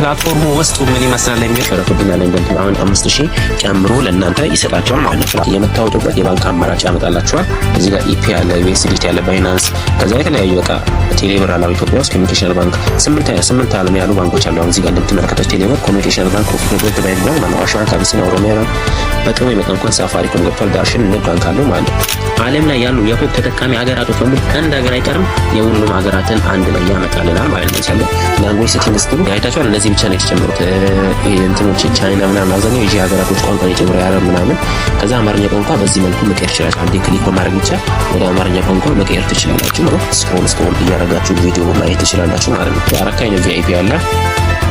Platform ኡ ውስጡ ምን ይመስላል የሚል ሸረፉድና ላይ እንደምትሉ አሁን 5000 ጨምሮ ለእናንተ ይሰጣቸዋል ማለት ነው። የምታወጡበት የባንክ አማራጭ ያመጣላችኋል። እዚህ ጋር ኢፒ አለ፣ USDT አለ፣ Binance፣ ከዛ የተለያዩ በቃ ቴሌብር አለ። ኢትዮጵያ ውስጥ Commercial Bank ስምንት ስምንት አለም ያሉ ባንኮች አሉ። አሁን እዚህ ጋር እንደምትመለከቱት ቴሌብር፣ Commercial Bank፣ ንግድ ባንክ፣ አዋሽ ባንክ፣ አቢሲኒያ፣ ኦሮሚያ ባንክ፣ በቅርቡ የመጣ እንኳን ሳፋሪኮም ገብቷል። ዳሽን፣ ንግድ ባንክ አለው ማለት ነው። ዓለም ላይ ያሉ የፖፕ ተጠቃሚ ሀገራቶች በሙሉ አንድ ሀገር አይቀርም፣ የሁሉም ሀገራትን አንድ ላይ ያመጣልናል ማለት ነው። ለምሳሌ language setting ስትሉ አይታችኋል። እነዚህ ብቻ ነው የተጨመሩት። እንትኖች ቻይና ምናምን አብዛኛው የኤዥያ ሀገራቶች ቋንቋ የጨምሮ የአረብ ምናምን። ከዛ አማርኛ ቋንቋ በዚህ መልኩ መቀየር ይችላል። አንዴ click በማድረግ ብቻ ወደ አማርኛ ቋንቋ መቀየር ትችላላችሁ ማለት ነው። Scroll scroll እያደረጋችሁ ቪዲዮ ማየት ትችላላችሁ ማለት ነው። አራት አይነት VIP አለ።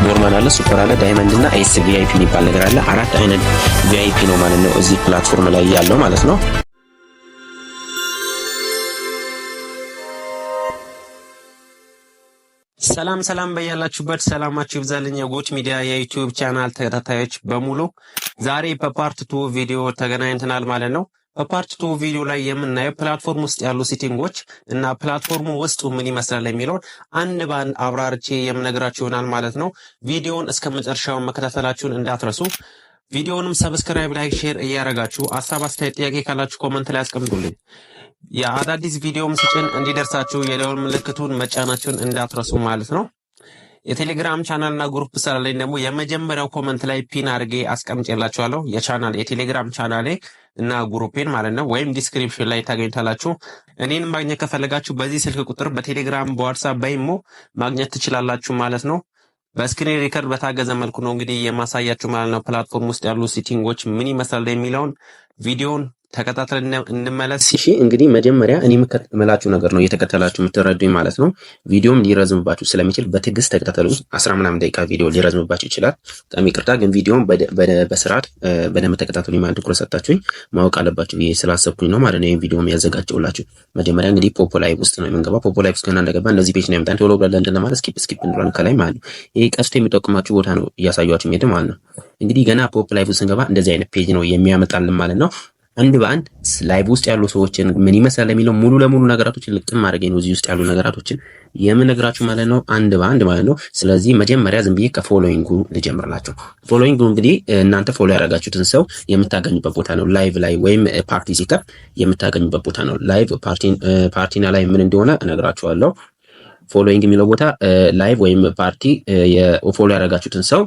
Normal አለ፣ super አለ፣ diamond እና S VIP የሚባል ነገር አለ። አራት አይነት VIP ነው ማለት ነው እዚህ platform ላይ ያለው ማለት ነው። ሰላም ሰላም፣ በያላችሁበት ሰላማችሁ ይብዛልኝ። የጎት ሚዲያ የ YouTube channel ተከታታዮች በሙሉ ዛሬ በ part 2 ቪዲዮ ተገናኝተናል ማለት ነው። በ part 2 ቪዲዮ ላይ የምናየው platform ውስጥ ያሉ setting ኦች እና platform ኡ ውስጡ ምን ይመስላል የሚለውን አንድ በአንድ አብራርቼ የምነግራችሁ ይሆናል ማለት ነው። ቪዲዮውን እስከ መጨረሻው መከታተላችሁን እንዳትረሱ። ቪዲዮውንም subscribe፣ like፣ share እያደረጋችሁ ሀሳብ፣ አስተያየት፣ ጥያቄ ካላችሁ comment ላይ አስቀምጡልኝ። የአዳዲስ ቪዲዮም ስጭን እንዲደርሳችሁ የደወል ምልክቱን መጫናችሁን እንዳትረሱ ማለት ነው። የቴሌግራም channel ና group ስላለኝ ደግሞ የመጀመሪያው comment ላይ pin አድርጌ አስቀምጬላችኋለሁ። የቻናል የቴሌግራም ቻናሌ እና group ኤን ማለት ነው፣ ወይም description ላይ ታገኙታላችሁ። እኔን ማግኘት ከፈለጋችሁ በዚህ ስልክ ቁጥር በቴሌግራም፣ በዋትሳፕ፣ በኢሞ ማግኘት ትችላላችሁ ማለት ነው። በ screen record በታገዘ መልኩ ነው እንግዲህ የማሳያችሁ ማለት ነው። Platform ውስጥ ያሉ setting ኦች ምን ይመስላል የሚለውን ቪዲዮን ተከታትለን እንመለስ። እሺ እንግዲህ መጀመሪያ እኔ የምላችሁ ነገር ነው እየተከተላችሁ የምትረዱኝ ማለት ነው። ቪዲዮም ሊረዝምባችሁ ስለሚችል በትዕግስት ተከታተሉ። 10 ምናምን ደቂቃ ቪዲዮ ሊረዝምባችሁ ይችላል። በጣም ይቅርታ፣ ግን ቪዲዮም በስርዓት በደንብ ተከታተሉኝ ማለት ትኩረት ሰጥታችሁኝ ማወቅ አለባችሁ ብዬ ስላሰብኩኝ ነው ማለት ነው ይህን ቪዲዮም ያዘጋጀሁላችሁ። መጀመሪያ እንግዲህ ፖፖ Live ውስጥ ነው የምንገባው። ፖፖ Live ውስጥ ገና እንደገባ እንደዚህ page ነው ያመጣን። ቶሎ ብለን እንትን ለማለት skip skip እንለዋለን ከላይ ማለት ነው። ይሄ ቀስቱ የሚጠቁማችሁ ቦታ ነው እያሳያችሁ የሚሄድ ማለት ነው። እንግዲህ ገና ፖፕ Live ውስጥ ስንገባ እንደዚህ አይነት page ነው የሚያመጣልን ማለት ነው። አንድ በአንድ live ውስጥ ያሉ ሰዎችን ምን ይመስላል የሚለው ሙሉ ለሙሉ ነገራቶችን ልቅም አድርጌ ነው እዚህ ውስጥ ያሉ ነገራቶችን የምነግራችሁ ማለት ነው፣ አንድ በአንድ ማለት ነው። ስለዚህ መጀመሪያ ዝም ብዬ ከ following ኡ ልጀምርላችሁ። Following ኡ እንግዲህ እናንተ follow ያደረጋችሁትን ሰው የምታገኙበት ቦታ ነው። Live ላይ ወይም ፓርቲ ሲከፍት የምታገኙበት ቦታ ነው። Live ፓርቲና ላይ ምን እንደሆነ እነግራችኋለሁ። Following የሚለው ቦታ live ወይም ፓርቲ follow ያደረጋችሁትን ሰው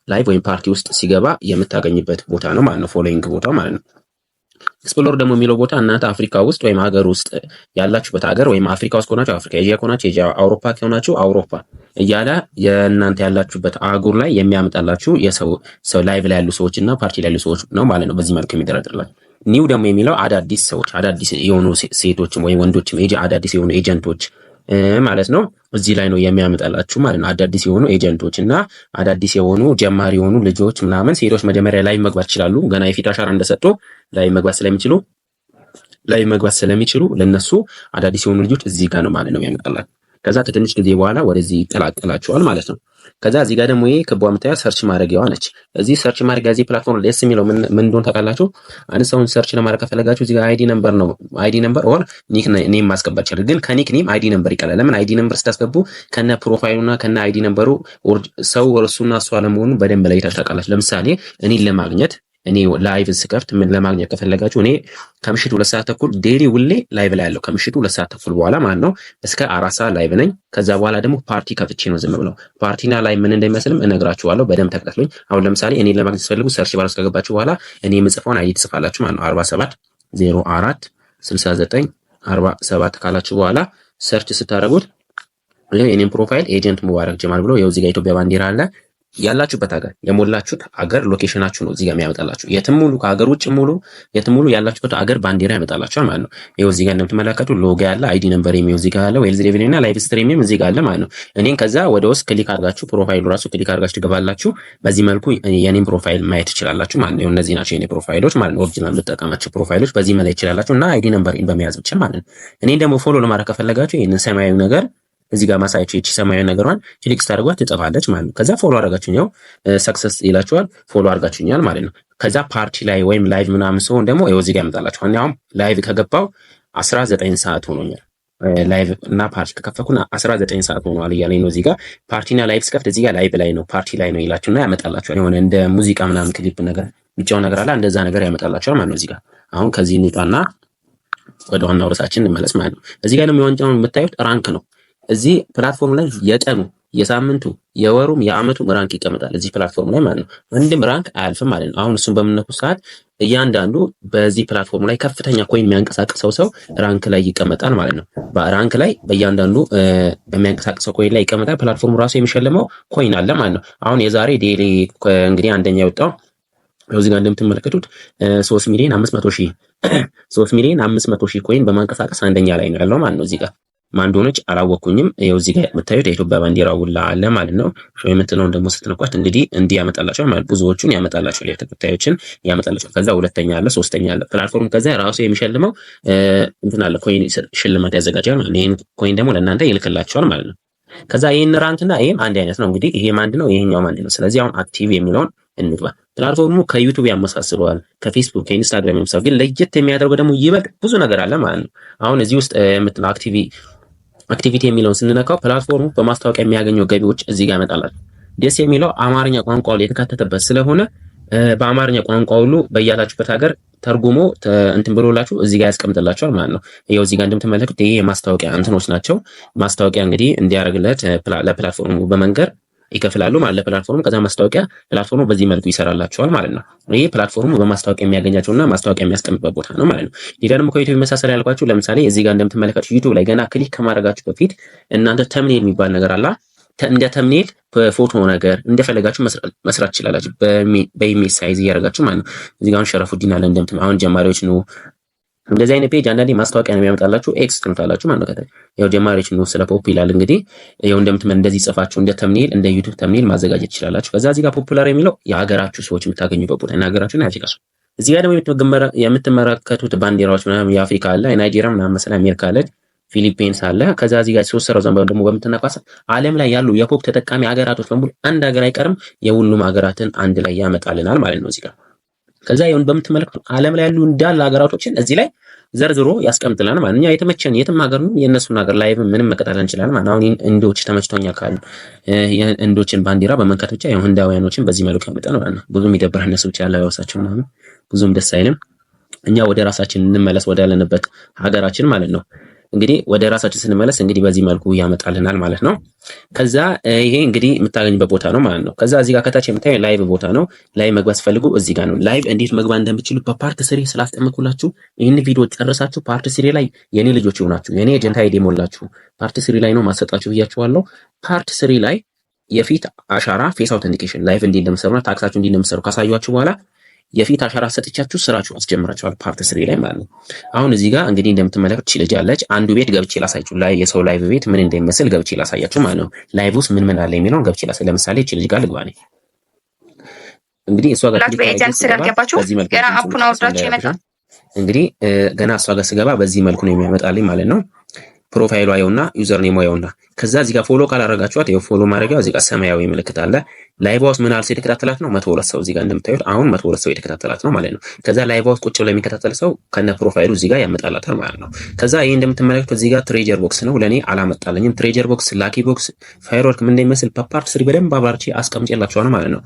live ወይም ፓርቲ ውስጥ ሲገባ የምታገኝበት ቦታ ነው ማለት ነው። Following ቦታው ማለት ነው። Explore ደግሞ የሚለው ቦታ እናንተ አፍሪካ ውስጥ ወይም ሀገር ውስጥ ያላችሁበት ሀገር ወይም አፍሪካ ውስጥ ከሆናችሁ አፍሪካ፣ ኤዥያ ከሆናችሁ ኤዥያ፣ አውሮፓ ከሆናችሁ አውሮፓ እያለ የእናንተ ያላችሁበት አህጉር ላይ የሚያመጣላችሁ የሰው ሰው live ላይ ያሉ ሰዎች እና ፓርቲ ላይ ያሉ ሰዎች ነው ማለት ነው። በዚህ መልኩ የሚደረድርላችሁ። New ደግሞ የሚለው አዳዲስ ሰዎች፣ አዳዲስ የሆኑ ሴቶችም ወይም ወንዶችም፣ አዳዲስ የሆኑ agent ኦች ማለት ነው። እዚህ ላይ ነው የሚያመጣላችሁ ማለት ነው። አዳዲስ የሆኑ agent ኦች እና አዳዲስ የሆኑ ጀማሪ የሆኑ ልጆች ምናምን ሴቶች መጀመሪያ ላይ መግባት ይችላሉ። ገና የፊት አሻራ እንደሰጡ ላይ መግባት ስለሚችሉ ለነሱ አዳዲስ የሆኑ ልጆች እዚህ ጋር ነው ማለት ነው የሚያመጣላችሁ። ከዛ ከትንሽ ጊዜ በኋላ ወደዚህ ይቀላቀላችኋል ማለት ነው። ከዛ እዚህ ጋር ደግሞ ይሄ ክቧ የምታያት search ማድረጊያዋ ነች። እዚህ search ማድረጊያ እዚህ platform ደስ የሚለው ምን እንደሆነ ታውቃላችሁ? አንድ ሰውን search ለማድረግ ከፈለጋችሁ እዚህ ጋር ID number ነው፣ ID number or nickname ማስገባት ይችላል። ግን ከ nickname ID number ይቀላል። ለምን? ID number ስታስገቡ ከነ profile ኡና ከነ ID number ኡ ሰው እርሱና እሱ አለመሆኑ በደንብ ለይታችሁ ታውቃላችሁ። ለምሳሌ እኔን ለማግኘት፣ እኔ live ስከፍት ምን ለማግኘት ከፈለጋችሁ፣ እኔ ከምሽቱ 2 ሰዓት ተኩል daily ሁሌ live ላይ ያለው ከምሽቱ 2 ሰዓት ተኩል በኋላ ማለት ነው እስከ 4 ሰዓት live ነኝ። ከዛ በኋላ ደግሞ ፓርቲ ከፍቼ ነው ዝም ብለው ፓርቲና ላይ ምን እንደሚመስልም እነግራችኋለሁ። በደንብ ተከታተሉኝ። አሁን ለምሳሌ እኔን ለማግኘት ስትፈልጉ search bar ውስጥ ከገባችሁ በኋላ እኔ የምጽፈውን ID ትጽፋላችሁ ማለት ነው። 47 04 69 47 ካላችሁ በኋላ search ስታደርጉት ይኸው የኔን profile agent ሙባረክ ጀማል ብሎ ይኸው እዚህ ጋር ኢትዮጵያ ባንዲራ አለ። ያላችሁበት ሀገር፣ የሞላችሁት ሀገር location ኣችሁ ነው እዚህ ጋር የሚያመጣላችሁ። የትም ሙሉ፣ ከሀገር ውጭ ሙሉ፣ የትም ሙሉ ያላችሁበት ሀገር ባንዲራ ያመጣላችኋል ማለት ነው። ይኸው እዚህ ጋር እንደምትመለከቱ ሎጎ ያለ፣ ID number የሚው እዚህ ጋር አለ፣ wealth level እና live stream ም እዚህ ጋር አለ ማለት ነው። እኔን ከዛ ወደ ውስጥ click አድርጋችሁ profile ኡ ራሱ click አድርጋችሁ ትገባላችሁ። በዚህ መልኩ የኔን profile ማየት ትችላላችሁ ማለት ነው። እነዚህ ናቸው የኔ profile ኦች ማለት ነው። Original የምጠቀማቸው profile ኦች በዚህ መለየት ትችላላችሁ እና ID number በመያዝ ብቻ ማለት ነው። እኔን ደግሞ follow ለማድረግ ከፈለጋችሁ ይህንን ሰማያዊ ነገር እዚህ ጋር ማሳያችሁ ይቺ ሰማያዊ ነገሯን click ስታደርጓት ትጠፋለች ማለት ነው። ከዛ follow አድርጋችሁኝ ያው success ይላችኋል። Follow አድርጋችሁኛል ማለት ነው። ከዛ ፓርቲ ላይ ወይም live ምናምን ሲሆን ደግሞ ይኸው እዚህ ጋር ያመጣላችኋል። እኔ አሁን live ከገባው 19 ሰዓት ሆኖኛል። Live እና ፓርቲ ከከፈኩና 19 ሰዓት ሆኗል እያለኝ ነው። እዚህ ጋር party ና live ስከፍት እዚህ ጋር live ላይ ነው ፓርቲ ላይ ነው ይላችሁና ያመጣላችኋል። የሆነ እንደ ሙዚቃ ምናምን ክሊፕ ነገር የሚጫወት ነገር አለ፣ እንደዛ ነገር ያመጣላችኋል ማለት ነው። እዚህ ጋር አሁን ከዚህ እንውጣና ወደ ዋናው ርዕሳችን እንመለስ ማለት ነው። እዚህ ጋር ደግሞ የዋንጫውን የምታዩት rank ነው። እዚህ platform ላይ የቀኑ፣ የሳምንቱ፣ የወሩም የአመቱም rank ይቀመጣል እዚህ platform ላይ ማለት ነው። አንድም rank አያልፍም ማለት ነው። አሁን እሱን በምነኩ ሰዓት እያንዳንዱ በዚህ platform ላይ ከፍተኛ coin የሚያንቀሳቅሰው ሰው rank ላይ ይቀመጣል ማለት ነው። በ rank ላይ በእያንዳንዱ በሚያንቀሳቅሰው coin ላይ ይቀመጣል። Platform ኡ ራሱ የሚሸልመው coin አለ ማለት ነው። አሁን የዛሬ daily እንግዲህ አንደኛ የወጣው እዚህ ጋር እንደምትመለከቱት 3 ሚሊዮን 500 ሺህ፣ 3 ሚሊዮን 500 ሺህ coin በማንቀሳቀስ አንደኛ ላይ ነው ያለው ማለት ነው። እዚህ ጋር ማን እንደሆነች አላወቅኩኝም። ይኸው እዚህ ጋር የምታዩት የኢትዮጵያ ባንዲራ ውላ አለ ማለት ነው። Show የምትለውን ደግሞ ስትነኳት እንግዲህ እንዲህ ያመጣላቸዋል ማለት ብዙዎቹን ያመጣላቸዋል፣ የተከታዮችን ያመጣላቸዋል። ከዛ ሁለተኛ አለ፣ ሶስተኛ አለ። Platform ከዛ ራሱ የሚሸልመው እንትን አለ፣ coin ሽልማት ያዘጋጃል ማለት ነው። ይሄን coin ደግሞ ለእናንተ ይልክላቸዋል ማለት ነው። ከዛ ይሄን rank እና ይሄም አንድ አይነት ነው እንግዲህ፣ ይሄም አንድ ነው፣ ይሄኛውም አንድ ነው። ስለዚህ አሁን active የሚለውን እንግባ። Platform ኡ ከ YouTube ያመሳስለዋል፣ ከፌስቡክ፣ ከኢንስታግራም ያመሳስለዋል። ግን ለየት የሚያደርገው ደግሞ ይበልጥ ብዙ ነገር አለ ማለት ነው። አሁን እዚህ ውስጥ የምትለው activity የሚለውን ስንነካው platform ኡ በማስታወቂያ የሚያገኘው ገቢዎች እዚህ ጋር ያመጣላል። ደስ የሚለው አማርኛ ቋንቋ ሁሉ የተካተተበት ስለሆነ በአማርኛ ቋንቋ ሁሉ በያላችሁበት ሀገር ተርጉሞ እንትን ብሎላችሁ እዚህ ጋር ያስቀምጥላችኋል ማለት ነው። ይኸው እዚህ ጋር እንደምትመለከቱት ይሄ የማስታወቂያ እንትኖች ናቸው። ማስታወቂያ እንግዲህ እንዲያደርግለት ለ platform ኡ በመንገር ይከፍላሉ ማለት ለ platform ኡ። ከዛ ማስታወቂያ platform ኡ በዚህ መልኩ ይሰራላቸዋል ማለት ነው። ይሄ platform ኡ በማስታወቂያ የሚያገኛቸውና ማስታወቂያ የሚያስቀምጥበት ቦታ ነው ማለት ነው። ሌላ ደግሞ ከ YouTube ይመሳሰል ያልኳችሁ ለምሳሌ እዚህ ጋር እንደምትመለከቱት YouTube ላይ ገና click ከማድረጋችሁ በፊት እናንተ thumbnail የሚባል ነገር አለ። እንደ thumbnail በፎቶ ነገር እንደፈለጋችሁ መስራት ትችላላችሁ። በ image size እያደረጋችሁ ማለት ነው። እዚህ ጋር አሁን ሸረፉዲን አለ እንደምትም አሁን ጀማሪዎች ነው፣ እንደዚህ አይነት page አንዳንዴ ማስታወቂያ ነው የሚያመጣላችሁ። X ትሉታላችሁ ማለት ነው። ያው ጀማሪዎች ነው ስለ ፖፕ ይላል እንግዲህ። ያው እንደምትመን እንደዚህ ጽፋችሁ እንደ thumbnail፣ እንደ YouTube thumbnail ማዘጋጀት ትችላላችሁ። ከዛ እዚህ ጋር popular የሚለው የሀገራችሁ ሰዎች የምታገኙበት ቦታ የሀገራችሁና የአፍሪካ ሰው። እዚህ ጋር ደግሞ የምትመለከቱት ባንዲራዎች ምናምን የአፍሪካ አለ፣ የናይጄሪያ ምናምን መሰለኝ፣ አሜሪካ አለች፣ ፊሊፒንስ አለ። ከዛ እዚህ ጋር ሶስት ሰረዝ ደግሞ በምትነኳስ ዓለም ላይ ያሉ የፖፕ ተጠቃሚ ሀገራቶች በሙሉ አንድ ሀገር አይቀርም፣ የሁሉም ሀገራትን አንድ ላይ ያመጣልናል ማለት ነው እዚህ ጋር። ከዛ ይሁን በምትመለከቱ ዓለም ላይ ያሉ እንዳለ ሀገራቶችን እዚህ ላይ ዘርዝሮ ያስቀምጥልናል ማለት ነው። እኛ የተመቸን የትም ሀገር ነው የእነሱን ሀገር live ምንም መቀጠል እንችላለን ማለት ነው። አሁን ህንዶች ተመችቶኛል ካሉ የህንዶችን ባንዲራ በመንካት ብቻ ያው ህንዳውያኖችን በዚህ መልኩ ያመጣል ማለት ነው። ብዙም ይደብራል። እነሱ ብቻ ያለባበሳቸው ምናምን ብዙም ደስ አይልም። እኛ ወደ ራሳችን እንመለስ፣ ወደ ያለንበት ሀገራችን ማለት ነው። እንግዲህ ወደ ራሳችን ስንመለስ እንግዲህ በዚህ መልኩ ያመጣልናል ማለት ነው። ከዛ ይሄ እንግዲህ የምታገኙበት ቦታ ነው ማለት ነው። ከዛ እዚህ ጋር ከታች የምታየው live ቦታ ነው። Live መግባት ስትፈልጉ እዚህ ጋር ነው። Live እንዴት መግባት እንደምትችሉ በ part 3 ስላስቀመጥኩላችሁ ይህን ቪዲዮ ጨርሳችሁ part 3 ላይ የኔ ልጆች ይሆናችሁ የኔ agent ID ሞላችሁ part 3 ላይ ነው ማሰጣችሁ ብያችኋለሁ። Part 3 ላይ የፊት አሻራ face authentication live እንዴት እንደምሰሩና ታክሳችሁ እንዴት እንደምሰሩ ካሳያችሁ በኋላ የፊት አሻራ ሰጥቻችሁ ስራችሁ አስጀምራችኋል part 3 ላይ ማለት ነው። አሁን እዚህ ጋር እንግዲህ እንደምትመለከቱት ልጅ አለች። አንዱ ቤት ገብቼ ላሳያችሁ፣ ላይ የሰው live ቤት ምን እንደሚመስል ገብቼ ላሳያችሁ ማለት ነው። Live ውስጥ ምን ምን አለ የሚለውን ገብቼ ላሳይ። ለምሳሌ እቺ ልጅ ጋር ልግባ ነኝ። እንግዲህ እሷ ጋር በ agent ስላልገባችሁ ገና app ኡን አውርዳችሁ የመጣ እንግዲህ ገና እሷ ጋር ስገባ በዚህ መልኩ ነው የሚያመጣልኝ ማለት ነው። Profile ሏ ይኸውና፣ username ሟ ይኸውና። ከዛ እዚህ ጋር follow ካላረጋችኋት ይኸው follow ማድረጊያው እዚህ ጋር ሰማያዊ ምልክት አለ። Live ውስጥ ምን አለ የተከታተላት ነው? 102 ሰው እዚህ ጋር እንደምታዩት አሁን 102 ሰው የተከታተላት ነው ማለት ነው። ከዛ live ውስጥ ቁጭ ብሎ የሚከታተል ሰው ከነ profile ኡ እዚህ ጋር ያመጣላታል ማለት ነው። ከዛ ይሄ እንደምትመለከቱት እዚህ ጋር treasure box ነው። ለኔ አላመጣልኝም። Treasure box፣ lucky box፣ firework ምን እንደሚመስል በ part 3 በደንብ አብራርቼ አስቀምጬላችኋለሁ ማለት ነው።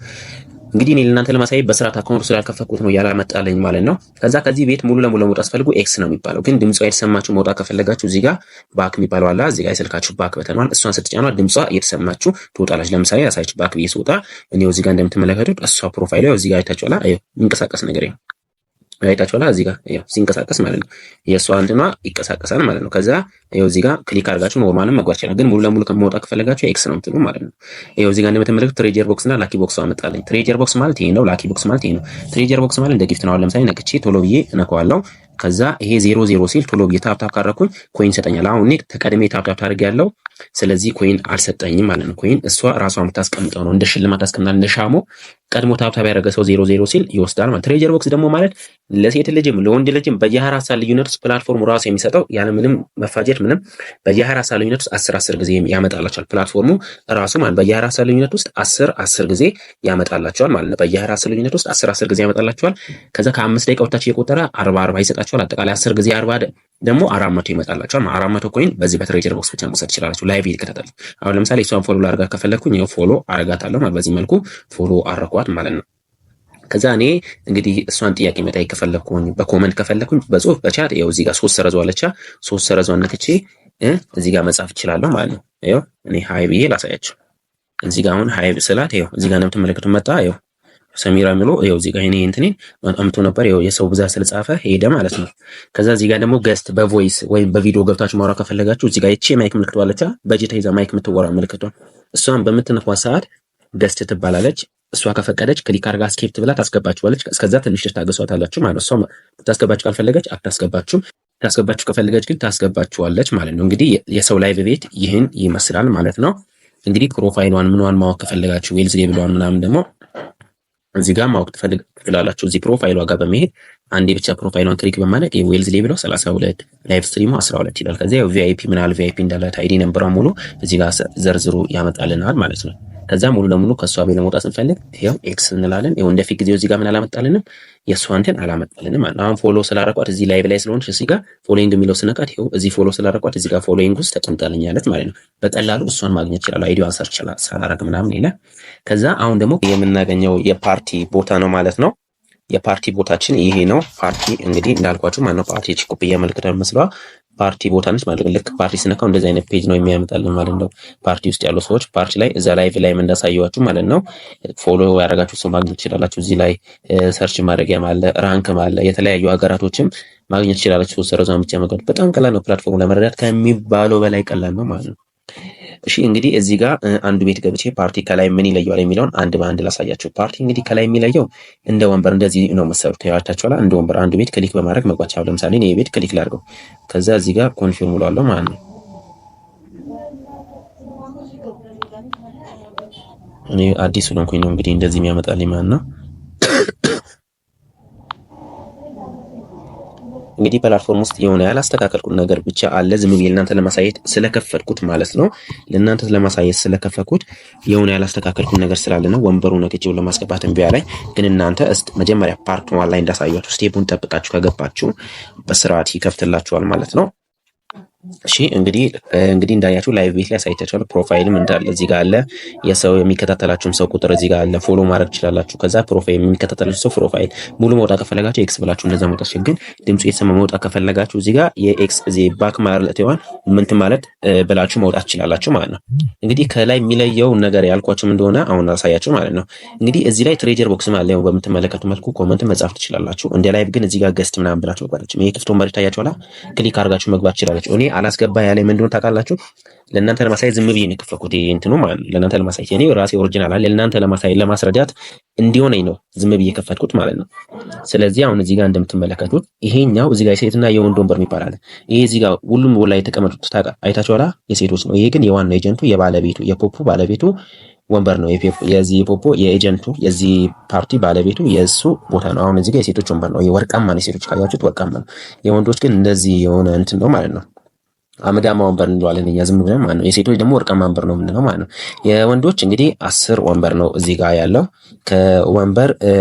እንግዲህ እኔ ለእናንተ ለማሳየት በስርዓት account ስላልከፈትኩት ነው ያላመጣልኝ ማለት ነው። ከዛ ከዚህ ቤት ሙሉ ለሙሉ ለመውጣት ስትፈልጉ X ነው የሚባለው። ግን ድምጿ የተሰማችሁ መውጣት ከፈለጋችሁ እዚህ ጋር back የሚባለው አለ። እዚህ ጋር የስልካችሁ back button ኗን እሷን ስትጫኗት ድምጿ እየተሰማችሁ ትወጣላችሁ። ለምሳሌ ያሳያችሁ back ብዬ ስወጣ እኔው እዚህ ጋር እንደምትመለከቱት እሷ profile እዚህ ጋር አይታችኋላ። የሚንቀሳቀስ ነገር ይኸው አይታችኋላ። እዚህ ጋር ያው ሲንቀሳቀስ ማለት ነው። የእሷ እንትኗ ይንቀሳቀሳል ማለት ነው። ከዛ ይኸው እዚህ ጋር click አድርጋችሁ normal ም መግባት ይችላል። ግን ሙሉ ለሙሉ ከመውጣት ከፈለጋችሁ X ነው የምትሉ ማለት ነው። ይኸው እዚህ ጋር እንደምትመለከቱት treasure box እና lucky box አመጣልኝ። Treasure box ማለት ይሄ ነው። Lucky box ማለት ይሄ ነው። Treasure box ማለት እንደ gift ነው። ለምሳሌ ነክቼ ቶሎ ብዬ እነካዋለሁ። ከዛ ይሄ 0 0 ሲል ቶሎ ብዬ tap tap ካረኩኝ coin ይሰጠኛል። አሁን እኔ ተቀድሜ tap tap አድርጌያለሁ። ስለዚህ coin አልሰጠኝም ማለት ነው። Coin እሷ ራሷ የምታስቀምጠው ነው። እንደ ሽልማት ታስቀምጣል። እንደ ሻሞ ቀድሞ tap tap ያደረገ ሰው 0-0 ሲል ይወስዳል ማለት። Treasure box ደግሞ ማለት ለሴት ልጅም ለወንድ ልጅም በየ24 ሰዓት ልዩነት ውስጥ platform ኡ ራሱ የሚሰጠው ያለ ምንም መፋጀት ምንም በየ24 ሰዓት ልዩነት ውስጥ 10-10 ጊዜ ያመጣላቸዋል። Platform ኡ ራሱ ማለት በየ24 ሰዓት ልዩነት ውስጥ 10-10 ጊዜ ያመጣላቸዋል ማለት ነው። በየ24 ሰዓት ልዩነት ውስጥ 10-10 ጊዜ ያመጣላቸዋል። ከዛ ከ5 ደቂቃ ወታች እየቆጠረ 40-40 ይሰጣቸዋል። አጠቃላይ 10 ጊዜ 40 ደግሞ 400 ይመጣላቸዋል። 400 coin በዚህ በ treasure box ብቻ መውሰድ ትችላላችሁ። Live እየተከታተሉ አሁን ለምሳሌ እሷን follow ላደርጋት ከፈለኩኝ ይኸው follow አረጋታለሁ ማለት በዚህ መልኩ follow አረኳት ማለት ነው። ከዛ እኔ እንግዲህ እሷን ጥያቄ መጠየቅ ከፈለኩኝ በ comment ከፈለኩኝ በጽሁፍ በ chat ይኸው እዚህ ጋር ሶስት ሰረዟ አለቻ ሶስት ሰረዟን ነክቼ እዚህ ጋር መጻፍ እችላለሁ ማለት ነው። ይኸው እኔ hi ብዬ ላሳያችሁ። እዚህ ጋር አሁን hi ስላት ይኸው እዚህ ጋር እንደምትመለከቱት መጣ። ይኸው ሰሚራ የሚለው ይኸው እዚህ ጋር እኔ እንትኔን አምቶ ነበር። ይኸው የሰው ብዛት ስለጻፈ ሄደ ማለት ነው። ከዛ እዚህ ጋር ደግሞ guest በ voice ወይም በቪዲዮ ገብታችሁ ማውራት ከፈለጋችሁ እዚህ ጋር ይቺ mic ምልክቷ አለቻ በእጅ ተይዛ mic የምትወራ ምልክቷ እሷን በምትነኳት ሰዓት guest ትባላለች። እሷ ከፈቀደች click አድርጋ accept ብላ ታስገባችኋለች። እስከዛ ትንሽ ታገሷታላችሁ ማለት ነው። እሷ ታስገባችሁ ካልፈለገች አታስገባችሁም። ታስገባችሁ ከፈለገች ግን ታስገባችኋለች ማለት ነው። እንግዲህ የሰው live ቤት ይህን ይመስላል ማለት ነው። እንግዲህ profile ሏን ምኗን ማወቅ ከፈለጋችሁ wealth level ሏን ምናምን ደግሞ እዚህ ጋር ማወቅ ትችላላችሁ። እዚህ profile ሏ ጋር በመሄድ አንዴ ብቻ profile ሏን click በማድረግ የ wealth level ሏ 32 live stream ኡ 12 ይላል። ከዚያ VIP ምናል VIP እንዳላት ID number ሯ ሙሉ እዚህ ጋር ዘርዝሮ ያመጣልናል ማለት ነው። ከዛ ሙሉ ለሙሉ ከእሷ ቤት ለመውጣት ስንፈልግ ይኸው X እንላለን። ይኸው እንደፊት ጊዜው እዚህ ጋር ምን አላመጣልንም፣ የእሷ እንትን አላመጣልንም ማለት ነው። አሁን follow ስላረኳት እዚህ live ላይ ስለሆነች እዚህ ጋር following የሚለው ስነካት ይኸው እዚህ follow ስላረኳት እዚህ ጋር following ውስጥ ተቀምጣልኛለች ማለት ነው። በቀላሉ እሷን ማግኘት ይችላል። ID ዋን search ሳላረግ ምናምን ይላል። ከዛ አሁን ደግሞ የምናገኘው የፓርቲ ቦታ ነው ማለት ነው። የፓርቲ ቦታችን ይሄ ነው። ፓርቲ እንግዲህ እንዳልኳችሁ ማነው ፓርቲ ኩብያ ምልክት መስለዋ ፓርቲ ቦታ ነች ማለት ነው። ልክ ፓርቲ ስነካው እንደዚህ አይነት page ነው የሚያመጣልን ማለት ነው። ፓርቲ ውስጥ ያሉ ሰዎች ፓርቲ ላይ እዛ live ላይ እንዳሳየዋችሁ ማለት ነው። Follow ያደረጋችሁ ሰው ማግኘት ትችላላችሁ። እዚህ ላይ search ማድረጊያም አለ፣ rank ም አለ። የተለያዩ ሀገራቶችም ማግኘት ትችላላችሁ። ሶስት ሰረዟን ብቻ መግባት በጣም ቀላል ነው። Platform ኡ ለመረዳት ከሚባለው በላይ ቀላል ነው ማለት ነው። እሺ እንግዲህ እዚህ ጋር አንዱ ቤት ገብቼ ፓርቲ ከላይ ምን ይለየዋል የሚለውን አንድ በአንድ ላሳያችሁ። ፓርቲ እንግዲህ ከላይ የሚለየው እንደ ወንበር እንደዚህ ነው መሰሩት። ያታችኋላ እንደ ወንበር አንዱ ቤት click በማድረግ መግባት ይችላል። ለምሳሌ እኔ ቤት click ላድርገው፣ ከዛ እዚህ ጋር confirm እለዋለሁ ማለት ነው። እኔ አዲስ ስለሆንኩኝ ነው እንግዲህ እንደዚህ የሚያመጣልኝ ማለት ነው። እንግዲህ platform ውስጥ የሆነ ያላስተካከልኩት ነገር ብቻ አለ። ዝም ብዬ ለእናንተ ለማሳየት ስለከፈትኩት ማለት ነው። ለእናንተ ለማሳየት ስለከፈትኩት የሆነ ያላስተካከልኩት ነገር ስላለ ነው። ወንበሩ ነክቼው ለማስገባት እምቢ አለኝ። ግን እናንተ መጀመሪያ part one ላይ እንዳሳያችሁ step ኡን ጠብቃችሁ ከገባችሁ በስርዓት ይከፍትላችኋል ማለት ነው። እሺ እንግዲህ እንዳያችሁ live ቤት ላይ አሳይቻችኋለሁ። Profile ም እንዳለ እዚህ ጋር አለ። የሰው የሚከታተላችሁም ሰው ቁጥር እዚህ ጋር አለ። Follow ማድረግ ትችላላችሁ። ከዛ profile የሚከታተላችሁ ሰው profile ሙሉ መውጣት ከፈለጋችሁ X ብላችሁ እንደዛ መውጣት፣ ግን ድምፁ የተሰማ መውጣት ከፈለጋችሁ እዚህ ጋር የ X እዚህ back ማለት ይሆን ምንት ማለት ብላችሁ መውጣት ትችላላችሁ ማለት ነው። እንግዲህ ከላይ የሚለየው ነገር ያልኳችሁም እንደሆነ አሁን አሳያችሁ ማለት ነው። እንግዲህ እዚህ ላይ treasure box ማለት ነው። በምትመለከቱ መልኩ comment መጻፍ ትችላላችሁ። እንደ live ግን እዚህ ጋር guest ምናምን ብላችሁ መግባት አትችሉም። ይሄ ክፍት ወንበር ይታያችኋል። Click አድርጋችሁ መግባት ትችላላችሁ። እኔ አላስገባ ያለ ምን እንደሆነ ታውቃላችሁ? ለእናንተ ለማሳየት ዝም ብዬ ነው የከፈትኩት እንትኑ ማለት ነው። ለእናንተ ለማሳየት እኔ ራሴ original አለ ለእናንተ ለማሳየት ለማስረዳት እንዲሆነኝ ነው ዝም ብዬ የከፈትኩት ማለት ነው። ስለዚህ አሁን እዚህ ጋር እንደምትመለከቱት ይሄኛው እዚህ ጋር የሴትና የወንድ ወንበር የሚባል አለ። ይሄ እዚህ ጋር ሁሉም ላይ የተቀመጡት አይታችኋላ፣ የሴቶች ነው። ይሄ ግን የዋናው agent ኡ የባለቤቱ የፖፖ ባለቤቱ ወንበር ነው። የዚህ የፖፖ የ agent ኡ የዚህ ፓርቲ ባለቤቱ የእሱ ቦታ ነው። አሁን እዚህ ጋር የሴቶች ወንበር ነው። ይሄ ወርቃማ ነው። የሴቶች ካያችሁት ወርቃማ ነው። የወንዶች ግን እንደዚህ የሆነ እንትን ነው ማለት ነው። አመዳማ ወንበር እንለዋለን እኛ ዝም ብለን ማለት ነው። የሴቶች ደግሞ ወርቃማ ወንበር ነው የምንለው ማለት ነው። የወንዶች እንግዲህ 10 ወንበር ነው እዚህ ጋር ያለው ከወንበር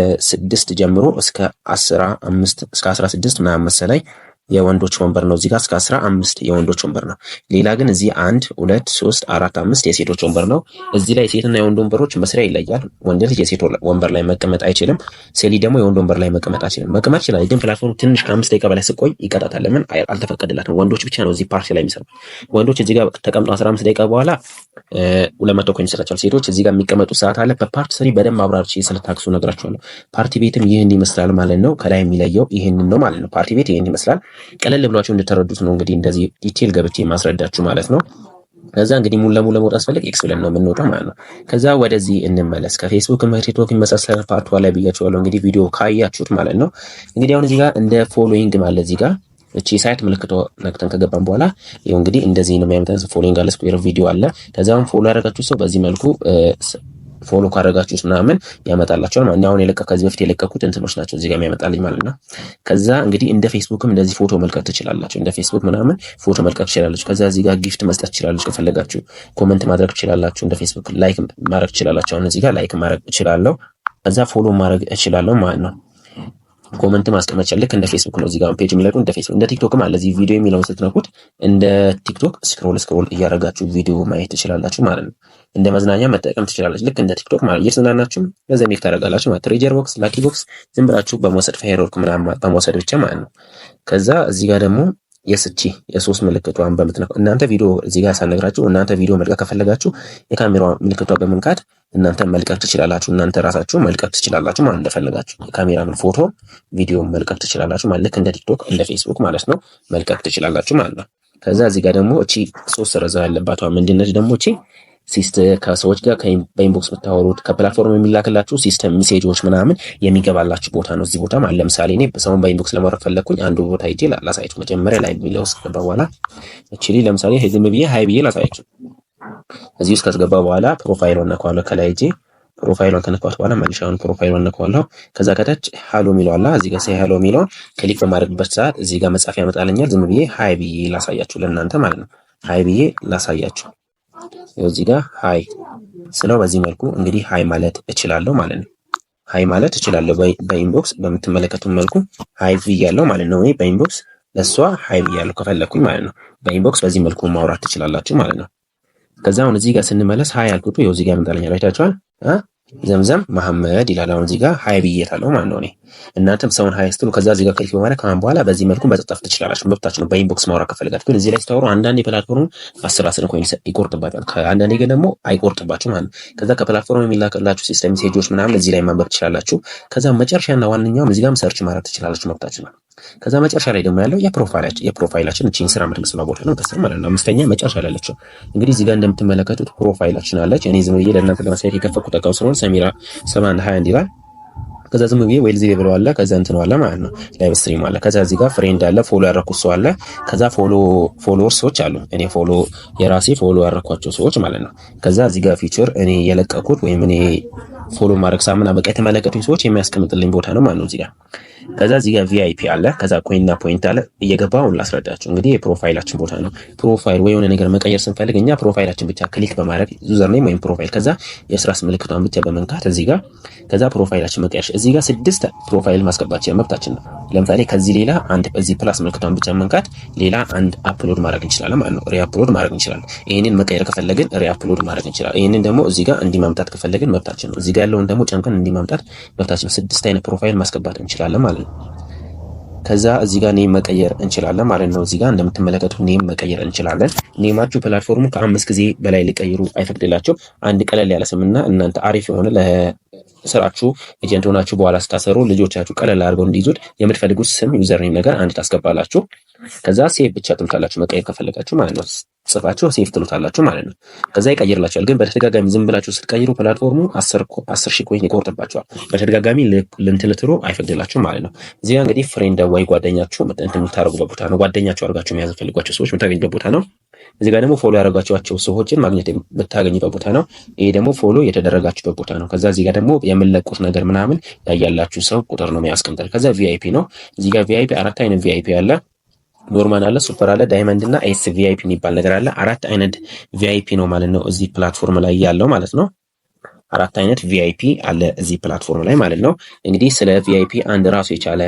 6 ጀምሮ እስከ 15 እስከ 16 ምናምን መሰለኝ የወንዶች ወንበር ነው። እዚህ ጋር እስከ 15 የወንዶች ወንበር ነው። ሌላ ግን እዚህ 1 2 3 4 5 የሴቶች ወንበር ነው። እዚህ ላይ የሴትና የወንድ ወንበሮች መስሪያ ይለያል። ወንድ ልጅ የሴት ወንበር ላይ መቀመጥ አይችልም። ሴት ልጅ ደግሞ የወንድ ወንበር ላይ መቀመጥ አይችልም። መቀመጥ ይችላል፣ ግን platform ትንሽ ከ5 ደቂቃ በላይ ስቆይ ይቀጣታል። ለምን አልተፈቀደላትም። ወንዶች ብቻ ነው እዚህ ፓርቲ ላይ የሚሰሩት። ወንዶች እዚህ ጋር ተቀምጠው 15 ደቂቃ በኋላ 200 coin ይሰጣቸዋል። ሴቶች እዚህ ጋር የሚቀመጡ ሰዓት አለ። በ part 3 በደንብ አብራርቼ ስለ tax ኡ ነግራችኋለሁ። ፓርቲ ቤትም ይህን ይመስላል ማለት ነው። ከላይ የሚለየው ይህንን ነው ማለት ነው። ፓርቲ ቤት ይህን ይመስላል። ቀለል ብሏችሁ እንድትረዱት ነው እንግዲህ እንደዚህ detail ገብቼ ማስረዳችሁ ማለት ነው። ከዛ እንግዲህ ሙሉ ለሙሉ ለመውጣት ስፈልግ X ብለን ነው የምንወጣው ማለት ነው። ከዛ ወደዚህ እንመለስ። ከፌስቡክ ቲክቶክ ይመሳሰላል part ላይ ብያችኋለሁ። እንግዲህ ቪዲዮ ካያችሁት ማለት ነው። እንግዲህ አሁን እዚህ ጋር እንደ following ማለት እዚህ ጋር እቺ site ምልክቶ ነክተን ከገባን በኋላ ይኸው እንግዲህ እንደዚህ ነው የሚያመጣን። Following አለ፣ square ቪዲዮ አለ። ከዛም follow ያደረጋችሁ ሰው በዚህ መልኩ Follow ካደረጋችሁት ምናምን ያመጣላችኋል ማለት ነው። አሁን ከዚህ በፊት የለቀኩት እንትኖች ናቸው እዚህ ጋር የሚያመጣልኝ ማለት ነው። ከዛ እንግዲህ እንደ ፌስቡክም እንደዚህ ፎቶ መልቀቅ ትችላላችሁ። እንደ ፌስቡክ ምናምን ፎቶ መልቀቅ ትችላላችሁ። ከዛ እዚህ ጋር gift መስጠት ትችላላችሁ። ከፈለጋችሁ comment ማድረግ ትችላላችሁ። እንደ ፌስቡክ like ማድረግ ትችላላችሁ። አሁን እዚህ ጋር like ማድረግ እችላለሁ። ከዛ follow ማድረግ እችላለሁ ማለት ነው። Comment ማስቀመጥ ይችላል። ልክ እንደ ፌስቡክ ነው። እዚህ ጋር page የሚለቁ እንደ ፌስቡክ እንደ ቲክቶክም አለ። እዚህ ቪዲዮ የሚለውን ስትነኩት እንደ ቲክቶክ scroll scroll እያደረጋችሁ ቪዲዮ ማየት ትችላላችሁ ማለት ነው። እንደ መዝናኛ መጠቀም ትችላላችሁ። ልክ እንደ ቲክቶክ ማለት እየተዝናናችሁ ገንዘብ make ታደርጋላችሁ ማለት treasure box፣ lucky box ዝም ብላችሁ በመውሰድ firework ምናምን በመውሰድ ብቻ ማለት ነው። ከዛ እዚህ ጋር ደግሞ የስቺ የሶስት ምልክቷን በምትነኩ እናንተ ቪዲዮ እዚህ ጋር ሳነግራችሁ እናንተ ቪዲዮ መልቀቅ ከፈለጋችሁ የካሜራ ምልክቷ በመንካት እናንተ መልቀቅ ትችላላችሁ። እናንተ ራሳችሁ መልቀቅ ትችላላችሁ ማለት እንደፈለጋችሁ የካሜራን ፎቶ ቪዲዮ መልቀቅ ትችላላችሁ ማለት ልክ እንደ ቲክቶክ እንደ ፌስቡክ ማለት ነው መልቀቅ ትችላላችሁ ማለት ነው። ከዛ እዚህ ጋር ደግሞ እቺ ሶስት ሰረዛ ያለባቷ ምንድነች ደግሞ እቺ ከሰዎች ጋር በ inbox የምታወሩት ከ platform የሚላክላችሁ system message ኦች ምናምን የሚገባላችሁ ቦታ ነው። እዚህ ቦታ ማለት ለምሳሌ እኔ ሰውን በ inbox ለማውራት ፈለግኩኝ አንዱ ቦታ ሄጄ ላሳያችሁ። መጀመሪያ ላይ የሚለው ውስጥ ከገባ በኋላ እቺ ለምሳሌ ዝም ብዬ hi ብዬ ላሳያችሁ። እዚህ ውስጥ ከገባ በኋላ profile ኧን ነካዋለሁ። ከላይ ሄጄ profile ኧን ከነካሁት በኋላ መልሻውን profile ኧን ነካዋለሁ። ከዛ ከታች hello የሚለው አለ። እዚህ ጋር say hello የሚለውን click በማድረግበት ሰዓት እዚህ ጋር መጻፍ ያመጣልኛል። ዝም ብዬ hi ብዬ ላሳያችሁ ለእናንተ ማለት ነው። Hi ብዬ ላሳያችሁ። እዚህ ጋር hi ስለው በዚህ መልኩ እንግዲህ hi ማለት እችላለሁ ማለት ነው። Hi ማለት እችላለሁ በ inbox በምትመለከቱ መልኩ hi ብያለሁ ማለት ነው። እኔ በ inbox ለእሷ hi ብያለሁ ከፈለኩኝ ማለት ነው። በ inbox በዚህ መልኩ ማውራት ትችላላችሁ ማለት ነው። ከዛ አሁን እዚህ ጋር ስንመለስ hi ያልኩት ይኸው እዚህ ጋር ያመጣልኛል። አይታችኋል። ዘምዘም መሐመድ ይላል። አሁን እዚህ ጋር hi ብዬታለሁ ማለት ነው እኔ። እናንተም ሰውን hi ስትሉ ከዛ እዚህ ጋር click በማድረግ ከአሁን በኋላ በዚህ መልኩ መጻጻፍ ትችላላችሁ። መብታችሁ ነው። በ inbox ማውራት ከፈለጋችሁ ግን እዚህ ላይ ስታወሩ አንዳንድ የ platform ኡ 10 coin ይቆርጥባችኋል። አንዳንዴ ግን ደግሞ አይቆርጥባችሁ ማለት ነው። ከዛ ከ platform የሚላክላችሁ system message ኦች ምናምን እዚህ ላይ ማንበብ ትችላላችሁ። ከዛ መጨረሻና ዋነኛውም እዚህ ጋርም search ማድረግ ትችላላችሁ። መብታችሁ ነው። ከዛ መጨረሻ ላይ ደግሞ ያለው የ profile ኣችን እቺን ስራ የምትመስለው ቦታ ነው ከስር ማለት ነው። አምስተኛ መጨረሻ ላይ ያለችው እንግዲህ እዚህ ጋር እንደምትመለከቱት profile ኣችን አለች። እኔ ዝም ብዬ ለእናንተ ለማሳየት የከፈትኩት account ስለሆነ ሰሚራ 821 ይላል። ከዛ ዝም ብዬ Wealth Level አለ፣ ከዛ እንትን አለ ማለት ነው፣ live stream አለ። ከዛ እዚህ ጋር friend አለ፣ follow ያረኩት ሰው አለ። ከዛ follower ሰዎች አሉ፣ እኔ follow የራሴ follow ያረኳቸው ሰዎች ማለት ነው። ከዛ እዚህ ጋር feature እኔ የለቀኩት ወይም እኔ follow ማድረግ ሳምና በቃ የተመለከቱኝ ሰዎች የሚያስቀምጥልኝ ቦታ ነው ማለት ነው እዚህ ጋር። ከዛ እዚህ ጋር VIP አለ፣ ከዛ coin ና point አለ። እየገባው ላስረዳችሁ እንግዲህ የ profile ኣችን ቦታ ነው። Profile ወይ የሆነ ነገር መቀየር ስንፈልግ እኛ profile ኣችን ብቻ click በማድረግ username ወይም profile ከዛ የስራስ ምልክቷን ብቻ በመንካት እዚህ ጋር ከዛ profile ኣችን መቀየር እዚህ ጋር 6 profile ማስገባት መብታችን ነው። ለምሳሌ ከዚህ ሌላ አንድ እዚህ plus ምልክቷን ብቻ መንካት ሌላ አንድ upload ማድረግ እንችላለን ማለት ነው። Re-upload ማድረግ እንችላለን። ይሄንን መቀየር ከፈለግን re-upload ማድረግ እንችላለን። ይሄንን ደግሞ እዚህ ጋር እንዲህ ማምጣት ከፈለግን መብታችን ነው። እዚህ ጋር ያለውን ደግሞ ጨምቀን እንዲህ ማምጣት መብታችን ነው። 6 አይነት profile ማስገባት እንችላለን ማለት ነው። ከዛ እዚህ ጋር name መቀየር እንችላለን ማለት ነው። እዚህ ጋር እንደምትመለከቱት name መቀየር እንችላለን። Name ኣችሁ platform ኡ ከ5 ጊዜ በላይ ሊቀይሩ አይፈቅድላቸው። አንድ ቀለል ያለ ስምና እናንተ አሪፍ የሆነ ለስራችሁ agent ሆናችሁ በኋላ ስታሰሩ ልጆቻችሁ ቀለል አድርገው እንዲይዙት የምትፈልጉት ስም username ነገር አንድ ታስገባላችሁ። ከዛ save ብቻ ትሉታላችሁ መቀየር ከፈለጋችሁ ማለት ነው። ጽፋችሁ save ትሉታላችሁ ማለት ነው። ከዛ ይቀይርላችኋል። ግን በተደጋጋሚ ዝም ብላችሁ ስትቀይሩ platform ኡ 10,000 coin ይቆርጥባችኋል። በተደጋጋሚ ልንትልትሩ አይፈቅድላችሁም ማለት ነው። እዚህ ጋር እንግዲህ friend ወይ ጓደኛችሁ እንትን የምታደርጉበት ቦታ ነው። ጓደኛችሁ አድርጋችሁ መያዝ ፈልጓቸው ሰዎች የምታገኙበት ቦታ ነው። እዚህ ጋር ደግሞ follow ያደረጋችኋቸው ሰዎችን ማግኘት የምታገኙበት ቦታ ነው። ይሄ ደግሞ follow የተደረጋችሁበት ቦታ ነው። ከዛ እዚህ ጋር ደግሞ የምንለቁት ነገር ምናምን ያያላችሁ ሰው ቁጥር ነው የሚያስቀምጣል። ከዛ VIP ነው። እዚህ ጋር VIP 4 አይነት VIP አለ። Normal አለ፣ super አለ፣ diamond እና S VIP የሚባል ነገር አለ። 4 አይነት VIP ነው ማለት ነው እዚህ platform ላይ ያለው ማለት ነው። 4 አይነት VIP አለ እዚህ platform ላይ ማለት ነው። እንግዲህ ስለ VIP አንድ ራሱ የቻለ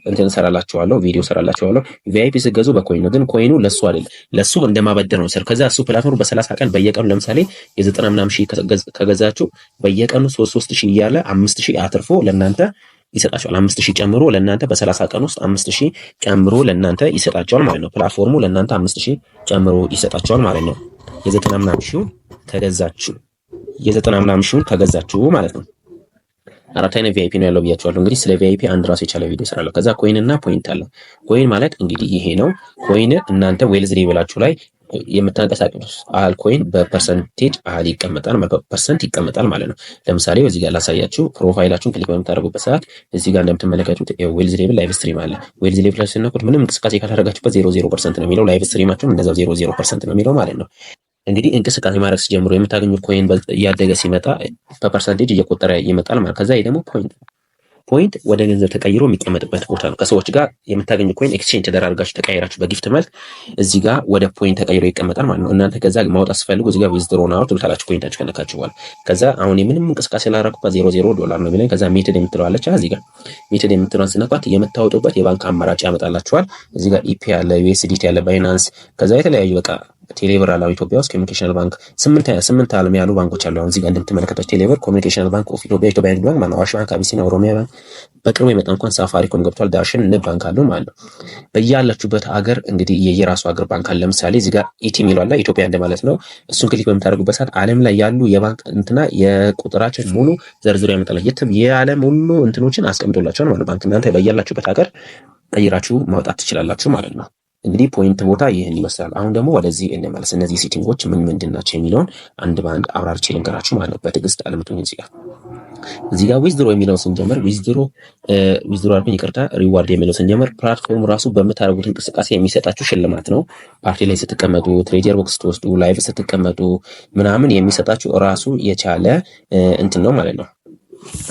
እንትን ሰራላችኋለሁ፣ ቪዲዮ ሰራላችኋለሁ። VIP ስትገዙ በ coin ነው፣ ግን coin ኡ ለሱ አይደለም፣ ለሱ እንደማበደር ነው። ከዛ እሱ platform በ30 ቀን በየቀኑ ለምሳሌ የ90 ምናምን ሺህ ከገዛችሁ በየቀኑ 3 ሺህ እያለ 5,000 አትርፎ ለእናንተ ይሰጣቸዋል። 5,000 ጨምሮ ለእናንተ በ30 ቀን ውስጥ 5,000 ጨምሮ ለእናንተ ይሰጣቸዋል ማለት ነው። Platform ኡ ለእናንተ 5,000 ጨምሮ ይሰጣቸዋል ማለት ነው። የ90 ምናምን ሺህ ከገዛችሁ የ90 ምናምን ሺህ ከገዛችሁ ማለት ነው። 4 አይነት VIP ነው ያለው ብያችኋለሁ። እንግዲህ ስለ VIP አንድ ራሱ የቻለ ቪዲዮ እሰራለሁ። ከዛ coin እና point አለ። Coin ማለት እንግዲህ ይሄ ነው። Coin እናንተ Wealth Level ኣችሁ ላይ የምታንቀሳቀሱት አህል coin በ percentage አህል ይቀመጣል፣ percent ይቀመጣል ማለት ነው። ለምሳሌ እዚህ ጋር ላሳያችሁ። Profile ኣችሁን click በምታደርጉበት ሰዓት እዚህ ጋር እንደምትመለከቱት Wealth Level live stream አለ። Wealth Level ላይ ስትነኩት ምንም እንቅስቃሴ ካላደረጋችሁበት 0.0% ነው የሚለው። Live stream ኣችሁም እንደዛው 0.0% ነው የሚለው ማለት ነው። እንግዲህ እንቅስቃሴ ማድረግ ሲጀምሩ የምታገኙት coin እያደገ ሲመጣ በ percentage እየቆጠረ ይመጣል ማለት። ከዛ ይህ ደግሞ point point ወደ ገንዘብ ተቀይሮ የሚቀመጥበት ቦታ ነው። ከሰዎች ጋር የምታገኙ coin exchange ተደራርጋችሁ ተቀይራችሁ በ gift መልክ እዚህ ጋር ወደ point ተቀይሮ ይቀመጣል ማለት ነው። እናንተ ከዛ ማውጣት ስትፈልጉ እዚህ ጋር withdraw now ትሉታላችሁ point ኣችሁ ከነካችሁ በኋላ። ከዛ አሁን የምንም እንቅስቃሴ ላደረኩባት 00 ዶላር ነው የሚለኝ። ከዛ method የምትለዋ አለች። እዚህ ጋር method የምትለዋን ስነኳት የምታወጡበት የባንክ አማራጭ ያመጣላችኋል። እዚህ ጋር ኢፒ አለ፣ USDT አለ፣ Binance፣ ከዛ የተለያዩ በቃ ቴሌብር አለ። ኢትዮጵያ ውስጥ Commercial Bank ስምንት ስምንት አለም ያሉ ባንኮች አሉ። አሁን እዚህ ጋር እንደምትመለከታቸው ቴሌብር፣ Commercial Bank of Ethiopia፣ ኢትዮጵያ ንግድ ባንክ፣ አዋሽ ባንክ፣ አቢሲኒያ፣ ኦሮሚያ ባንክ፣ በቅርቡ የመጣ እንኳን ሳፋሪኮም ገብቷል። ዳሽን፣ ንብ ባንክ አሉ ማለት ነው። በያላችሁበት ሀገር እንግዲህ የየራሱ ሀገር ባንክ አለ። ለምሳሌ እዚህ ጋር ET የሚለው አለ፣ ኢትዮጵያ እንደማለት ነው። እሱን click በምታደርጉበት ሰዓት ዓለም ላይ ያሉ የባንክ እንትና የቁጥራቸው ሙሉ ዘርዝሮ ያመጣል። የትም የዓለም ሁሉ እንትኖችን አስቀምጦላቸዋል ማለት ባንክ እናንተ በያላችሁበት ሀገር ቀይራችሁ ማውጣት ትችላላችሁ ማለት ነው። እንግዲህ point ቦታ ይህን ይመስላል። አሁን ደግሞ ወደዚህ እንመለስ። እነዚህ setting ኦች ምን ምንድን ናቸው የሚለውን አንድ በአንድ አብራርቼ ልንገራችሁ ማለት ነው። በትዕግስት አለምቱኝ። እዚህ ጋር withdraw የሚለውን ስንጀምር፣ withdraw አልኩኝ ይቅርታ፣ reward የሚለው ስንጀምር platform ራሱ በምታደርጉት እንቅስቃሴ የሚሰጣችሁ ሽልማት ነው። ፓርቲ ላይ ስትቀመጡ፣ treasure box ስትወስዱ፣ live ስትቀመጡ ምናምን የሚሰጣችሁ ራሱ የቻለ እንትን ነው ማለት ነው።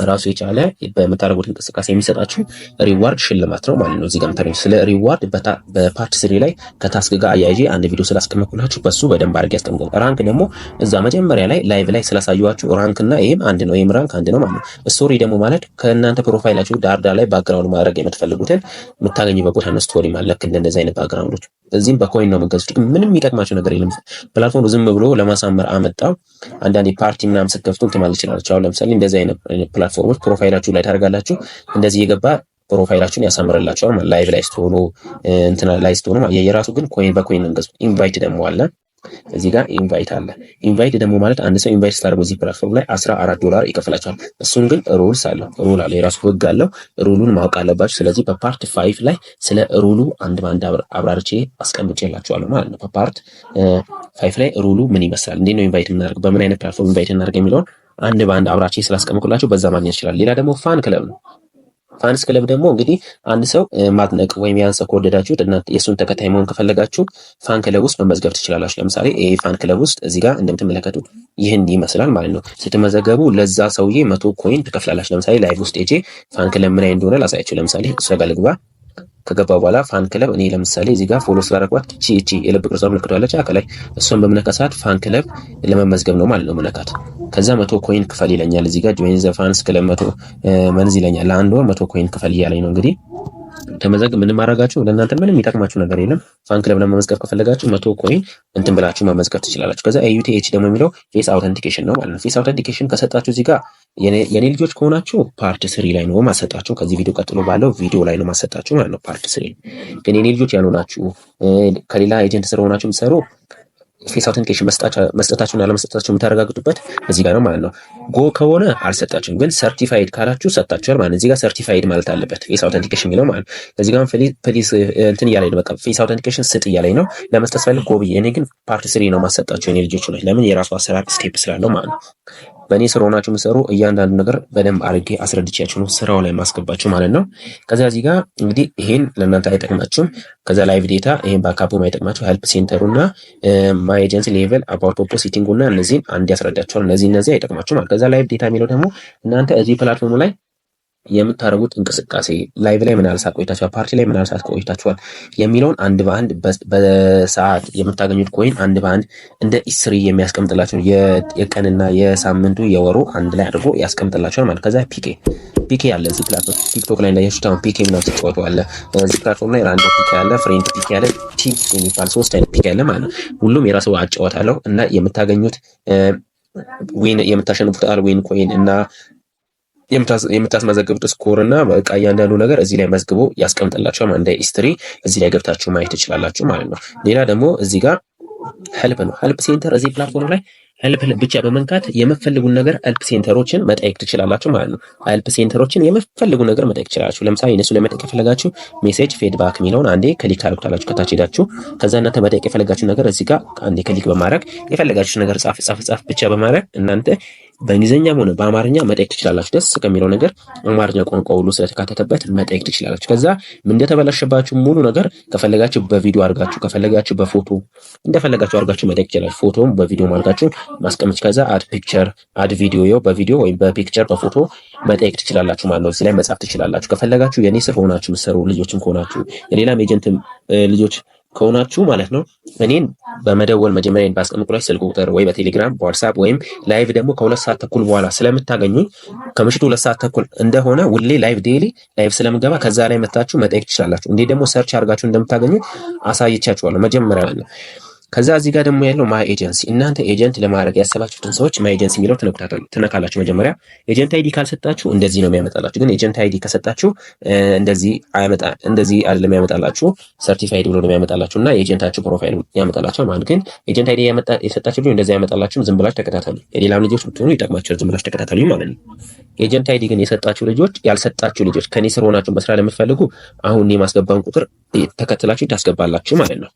ራሱ የቻለ በምታደርጉት እንቅስቃሴ የሚሰጣችሁ reward ሽልማት ነው ማለት ነው። እዚህ ጋር የምታገኙት ስለ reward በ part 3 ላይ ከ task ጋር አያይዤ አንድ ቪዲዮ ስላስቀመጥኩላችሁ በሱ በደንብ አድርጌ ያስቀምጣል። Rank ደግሞ እዛ መጀመሪያ ላይ live ላይ ስላሳየኋችሁ rank እና ይሄም አንድ ነው፣ ይሄም rank አንድ ነው ማለት ነው። Story ደግሞ ማለት ከእናንተ profile ኣችሁ ዳር ዳር ላይ background ማድረግ የምትፈልጉትን የምታገኙበት ቦታ ነው። Story ማለት ልክ እንደነዚህ አይነት background ኦች እዚህም በ coin ነው የምትገዙት። ምንም የሚጠቅማቸው ነገር የለም። Platform ኡ ዝም ብሎ ለማሳመር አመጣው። አንዳንዴ ፓርቲ ምናምን ስትከፍቱ እንትን ማለት ይችላል። አሁን ለምሳሌ እንደዚህ አይነት platform ኦች profile ኣችሁ ላይ ታደርጋላችሁ። እንደዚህ የገባ profile ኣችሁን ያሳምርላችኋል። Live ላይ ስትሆኑ፣ እንትና ላይ ስትሆኑ የራሱ ግን coin በ coin ነው የምትገዙት። Invite ደግሞ አለ፣ እዚህ ጋር invite አለ። Invite ደግሞ ማለት አንድ ሰው invite ስታደርጉ እዚህ platform ላይ 14 ዶላር ይከፍላችኋል። እሱን ግን rules አለው፣ rule አለው፣ የራሱ ህግ አለው። Rule ኡን ማወቅ አለባችሁ። ስለዚህ በ part 5 ላይ ስለ rule ኡ አንድ በአንድ አብራርቼ አስቀምጬላችኋለሁ ማለት ነው። በ part 5 ላይ rule ኡ ምን ይመስላል፣ እንዴት ነው invite የምናደርገው፣ በምን አይነት platform invite እናደርግ የሚለውን አንድ በአንድ አብራርቼ ስላስቀምጥኩላችሁ በዛ ማግኘት ይችላል። ሌላ ደግሞ fan club ነው። Fans club ደግሞ እንግዲህ አንድ ሰው ማድነቅ ወይም ያን ሰው ከወደዳችሁት እና የእሱን ተከታይ መሆን ከፈለጋችሁ fan club ውስጥ መመዝገብ ትችላላችሁ። ለምሳሌ ይሄ fan club ውስጥ እዚህ ጋር እንደምትመለከቱት ይህን ይመስላል ማለት ነው። ስትመዘገቡ ለዛ ሰውዬ 100 coin ትከፍላላችሁ። ለምሳሌ live ውስጥ ሄጄ fan club ምን አይነት እንደሆነ ላሳያችሁ። ለምሳሌ እሷ ጋር ልግባ። ከገባ በኋላ fan club እኔ ለምሳሌ እዚህ ጋር follow ስላደረኳት እቺ እቺ የልብ ቅርጿ ምልክቷ አለች ከላይ፣ እሷን በምነካ ሰዓት fan club ለመመዝገብ ነው ማለት ነው ምነካት። ከዛ 100 coin ክፈል ይለኛል። እዚህ ጋር join the fans club 100 months ይለኛል። ለአንድ ወር 100 coin ክፈል እያለኝ ነው። እንግዲህ ተመዘግ ምንም ማድረጋችሁ ለእናንተ ምንም የሚጠቅማችሁ ነገር የለም። Fan club ለመመዝገብ ከፈለጋችሁ 100 coin እንትን ብላችሁ መመዝገብ ትችላላችሁ። ከዛ AUTH ደግሞ የሚለው face authentication ነው ማለት ነው። Face authentication ከሰጣችሁ እዚህ ጋር የኔ ልጆች ከሆናችሁ part 3 ላይ ነው ማሰጣችሁ። ከዚህ ቪዲዮ ቀጥሎ ባለው ቪዲዮ ላይ ነው ማሰጣችሁ ማለት ነው። Part 3 ግን የኔ ልጆች ያልሆናችሁ፣ ከሌላ agent ስር ሆናችሁ የምትሰሩ face authentication መስጠታችሁን አለመስጠታችሁን የምታረጋግጡበት እዚህ ጋር ነው ማለት ነው። Go ከሆነ አልሰጣችሁም፣ ግን certified ካላችሁ ሰጣችኋል ማለት ነው። እዚህ ጋር certified ማለት አለበት face authentication የሚለው ማለት ነው። እዚህ ጋር please እንትን እያለኝ ነው፣ በቃ face authentication ስጥ እያለኝ ነው። ለመስጠት ፈልግ go ብዬ፣ እኔ ግን part 3 ነው ማሰጣችሁ የኔ ልጆች ነው። ለምን? የራሱ አሰራር step ስላለው ማለት ነው። በእኔ ስር ሆናችሁ የምትሰሩ እያንዳንዱ ነገር በደንብ አድርጌ አስረድቻችሁ ነው ስራው ላይ ማስገባችሁ ማለት ነው። ከዛ እዚህ ጋር እንግዲህ ይሄን ለእናንተ አይጠቅማችሁም። ከዛ live data ይሄን backup ኡ አይጠቅማችሁ። Help center ኡ እና my agency level፣ about ፖፖ setting ኡ እና እነዚህን አንድ ያስረዳችኋል። እነዚህ አይጠቅማችሁ ማለት። ከዛ live data የሚለው ደግሞ እናንተ እዚህ platform ኡ ላይ የምታደርጉት እንቅስቃሴ live ላይ ምን ያህል ሰዓት ቆይታችኋል፣ ፓርቲ ላይ ምን ያህል ሰዓት ቆይታችኋል የሚለውን አንድ በአንድ በሰዓት የምታገኙት coin አንድ በአንድ እንደ history የሚያስቀምጥላቸው የቀንና የሳምንቱ የወሩ አንድ ላይ አድርጎ ያስቀምጥላቸዋል ማለት። ከዛ PK አለ እዚህ platform። ቲክቶክ ላይ እንዳያችሁት አሁን PK ምናምን ስትጫወቱ አለ። እዚህ platform ላይ random PK አለ፣ friend PK አለ፣ team የሚባል ሶስት አይነት PK አለ ማለት ነው። ሁሉም የራሱ አጨዋወት አለው እና የምታገኙት win የምታሸንፉት አል win coin እና የምታስመዘግቡት score እና በቃ እያንዳንዱ ነገር እዚህ ላይ መዝግቦ ያስቀምጥላችኋል። እንደ history እዚህ ላይ ገብታችሁ ማየት ትችላላችሁ ማለት ነው። ሌላ ደግሞ እዚህ ጋር help ነው። Help center እዚህ platform ላይ help ብቻ በመንካት የምትፈልጉን ነገር help center ኦችን መጠየቅ ትችላላችሁ ማለት ነው። Help center ኦችን የምትፈልጉ ነገር መጠየቅ ትችላላችሁ። ለምሳሌ እነሱ ለመጠየቅ የፈለጋችሁ message feedback የሚለውን አንዴ click ታደርጉታላችሁ ከታች ሄዳችሁ። ከዛ እናንተ መጠየቅ የፈለጋችሁ ነገር እዚህ ጋር አንዴ click በማድረግ የፈለጋችሁ ነገር ጻፍ ጻፍ ጻፍ ብቻ በማድረግ እናንተ በእንግሊዝኛም ሆነ በአማርኛ መጠየቅ ትችላላችሁ። ደስ ከሚለው ነገር አማርኛ ቋንቋ ሁሉ ስለተካተተበት መጠየቅ ትችላላችሁ። ከዛ ምን እንደተበላሸባችሁ ሙሉ ነገር ከፈለጋችሁ በቪዲዮ አድርጋችሁ፣ ከፈለጋችሁ በፎቶ፣ እንደፈለጋችሁ አድርጋችሁ መጠየቅ ትችላላችሁ። ፎቶም በቪዲዮ አድርጋችሁ ማስቀመጥ፣ ከዛ add picture፣ add video፣ በቪዲዮ ወይም በ picture፣ በፎቶ መጠየቅ ትችላላችሁ ማለት ነው። እዚህ ላይ መጻፍ ትችላላችሁ። ከፈለጋችሁ የኔ ስር ሆናችሁ የምትሰሩ ልጆችም ከሆናችሁ፣ የሌላም agent ልጆች ከሆናችሁ ማለት ነው፣ እኔን በመደወል መጀመሪያ ባስቀምጥኩላችሁ ስልክ ቁጥር ወይ በቴሌግራም፣ በዋትሳፕ ወይም live ደግሞ ከ2 ሰዓት ተኩል በኋላ ስለምታገኙኝ፣ ከምሽቱ 2 ሰዓት ተኩል እንደሆነ ሁሌ live፣ daily live ስለምገባ ከዛ ላይ መታችሁ መጠየቅ ትችላላችሁ። እንዴት ደግሞ search አድርጋችሁ እንደምታገኙ አሳይቻችኋለሁ መጀመሪያ ነው። ከዛ እዚህ ጋር ደግሞ ያለው my agency፣ እናንተ agent ለማድረግ ያሰባችሁትን ሰዎች my agency የሚለው ትነካላችሁ። መጀመሪያ agent ID ካልሰጣችሁ እንደዚህ ነው የሚያመጣላችሁ። ግን agent ID ከሰጣችሁ እንደዚህ አያመጣ፣ እንደዚህ አይደለም ያመጣላችሁ፣ certified ብሎ ነው የሚያመጣላችሁ እና የ agent ኣችሁ profile ያመጣላችኋል ማለት። ግን agent ID የሰጣችሁ ልጅ እንደዚህ ያመጣላችሁ። ዝም ብላችሁ ተከታተሉ። የሌላም ልጆች ብትሆኑ ይጠቅማችኋል። ዝም ብላችሁ ተከታተሉ ማለት ነው። Agent ID ግን የሰጣችሁ ልጆች፣ ያልሰጣችሁ ልጆች፣ ከኔ ስር ሆናችሁ መስራት ለምትፈልጉ አሁን እኔ ማስገባውን ቁጥር ተከትላችሁ ታስገባላችሁ ማለት ነው።